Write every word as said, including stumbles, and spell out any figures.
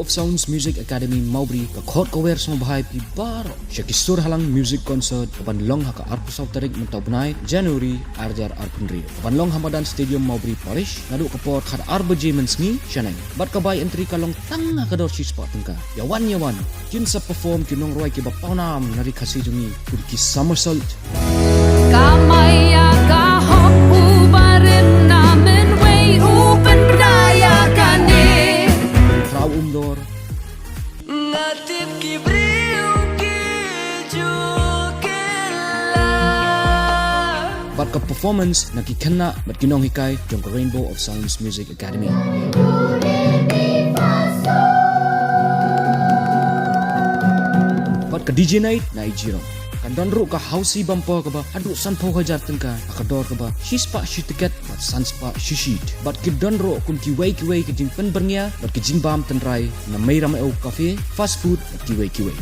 Sounds Music Academy Mawbri ka khot ka wer sngewbha ïa phi baroh sha ki sur halang music concert ka ban long ha ka arphew saw tarik mynta u bnai January arjar arphew hynriew. Ka ban long ha madan Stadium Mawbri Parish naduh ka por khat ar baje mynsngi shaneng. Bad ka bai entry ka long tang ha ka dor shispah tyngka. Ïa wan ïa wan kin sa perform ki nongrwai kiba pawnam na ri Khasi jong ngi kum ki Somersault, Kamaya ka hok u barin na mynwei u pynbna ïa kane. Raw Umdor. Nga tip ki briew ki ju kylla. Bad ka performance na ki khynnah bad ki nonghikai jong ka Rainbow of Sounds Music Academy. Bad ka D J night na i Jirong. Kan don ruh ka housie bumper kaba haduh sanphew hajar tyngka ha ka dor kaba shispah shi tiket bad sanspah shi sheet. Bad ki don ruh kum kiwei kiwei ki jingpynbyrngia bad ki jingbam tynrai na Mei Ramew Cafe, fast food bad kiwei kiwei.